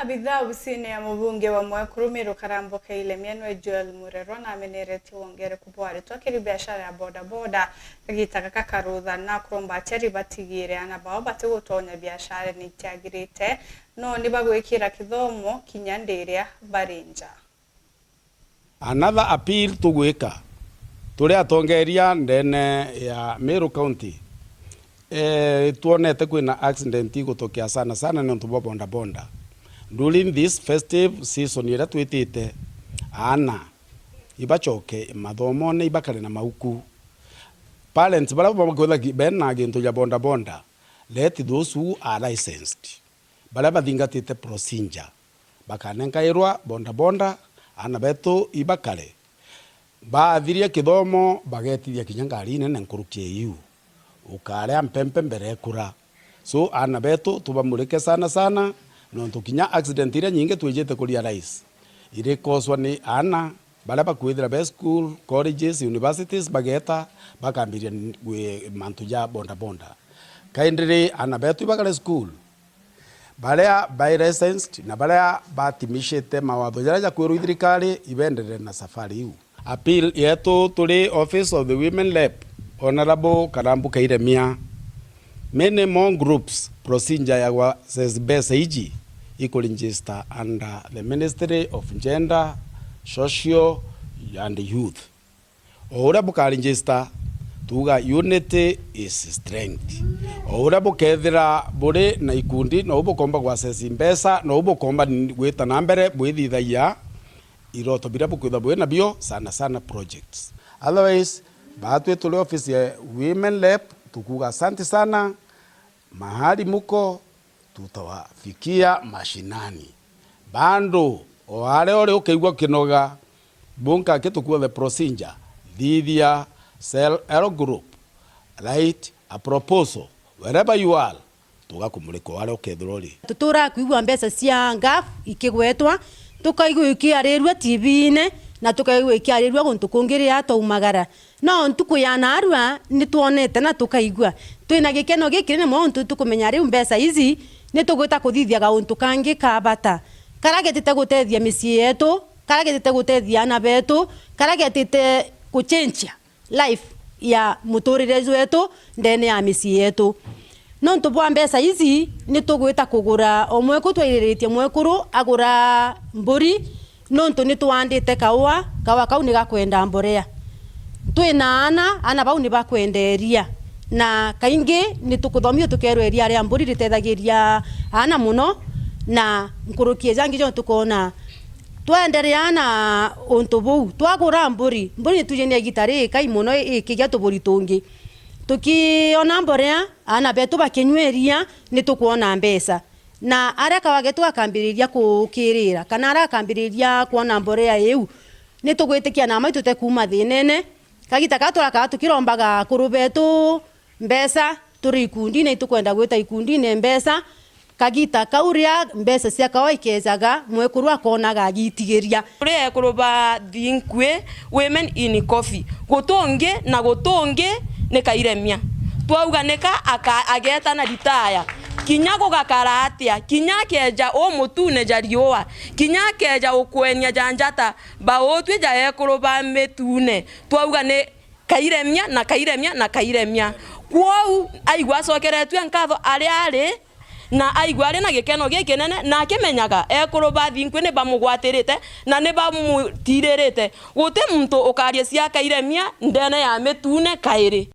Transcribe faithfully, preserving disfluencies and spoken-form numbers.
Abitha obisine ya mubunge wa Mwekuru Miru Karambo Kaile Mienwe Joel Murerwa nameneretie wongereku bwa aritwa kiri biashara ya bodaboda kagita gaka karutha na kuromba aciari batigire ana bao batigutonya biasharene itiagirite, no ni bagwikira kithomo kinya ndiria bari nja. Another appeal tugwika turi atongeria ndene ya Meru County, eh, twonete kwina accident igutokea sana sana nontu bwa bodaboda. During this festive season iria twitite, aana ibacoke mathomone, ibakare na mauku. Parents baria bakwitha ki-, bena gintu ja bodaboda, let those who are licensed, baria bathingatite procedure, bakanenkairwa bodaboda, aana betu ibakare. Baathiria kithomo, bagetithia kinya ngari inene nkuruki ya iu. Ukaria mpempe mbere ekura. So, aana betu tubamurike sana sana, nontu kinya accident iria nyingi twijite ku realize irikoswa ni aana baria bakwithira be school, colleges, universities, bageta bakambiria n-, gwi-, mantu ja bodaboda. Kaindi ri, aana betu ibakare school, baria bai licensed na baria batimishite mawatho jaria jakwirwa i thirikari, ibenderere na safari iu. Appeal yetu turi Office of the Women Rep, Honourable Karambu Kairemia. Many more groups procedure ya gwa access mbeca iji ikuregister under the Ministry of Gender, Social and Youth. O uria bukaregister, tuuga unity is strength. O uria bukethira buri na ikundi, nou bukomba gwa access mbeca, nou bukomba n-, gwita na mbere bwithithagia iroto biria bukwithwa bwi nabio, sana sana projects. Otherwise, baatwi turi office ya Women Rep, tukuuga asante sana, mahali muko, tutawafikia mashinani. Bado, o aria uri ukeigua kinoga, bunka ki tukuo the procedure, thithia self help group, write a proposal, wherever you are, tugakumurika o aria ukethirwa uri. Tuturaa kwigua mbeca cia ngaf ikigwetwa, tukaigua ikiarirua T V-ine, na tukaigua ikiarirua guntu kungi riria twaumagara. No ntuku ya naarua ni twonete na tukaigua. Twina gikeno gikinene mono nontu tukumenya riu mbeca ici ni tugwita kuthithia gauntu kangi ka bata, karia getite gutethia micii yetu, karia getite gutethia aana betu, karia getite kuchenjia life ya muturire jwetu ndene ya micii yetu. Nontu bwa mbeca ici, ni tugwita kugura, o mweku twairiritie mwekuru agura mburi, nontu ni twandite kaua, kaua kau ni gakwenda mborea. Twina aana, aana bau ni bakwenda iria, na kaingi ni tukuthomithua tukerwa iria ria mburi ritethagiria aana mono, na nkuruki ya jangi jo tukona twenderea na untu buu. Twagura mburi, mburi ni tuje ni igita rikai mono ikigia tuburi tungi. Tukiona mborea, aana betu bakinyua iria, ni tukwona mbeca. Na aria kaua getu gakambiriria kukirira, kana aria gakambiriria kwona mborea iu, ni tugwitikia na maitu tutekuuma thinene. Kagita kaa turakaga tukirombaga akuru betu mbeca, turi ikundine, itukwenda gwita ikundine mbeca. Kagita kau ria mbeca cia kaua ikeejaga, mwekuru akonaga agitigiria. Turi ekuru ba Thinkwi, Women in Coffee. Gutungi na gutungi ni Kairemia. Twauga nika aka-, ageeta na ritaya. Kinya gugakara atia, kinya akeeja umutune ja riua, kinya akeeja ukwenia ja njata, ba utwi ja ekuru ba mitune. Twauga ni Kairemia na Kairemia na Kairemia. Kwou aigua acokeretue nkatho aria ari, na aigua ari na gikeno gikinene, na akimenyaga ekuru ba Thinkwi ni bamugwatirite na ni bamutiririte. Guti muntu ukaria cia Kairemia ndene ya mitune kairi.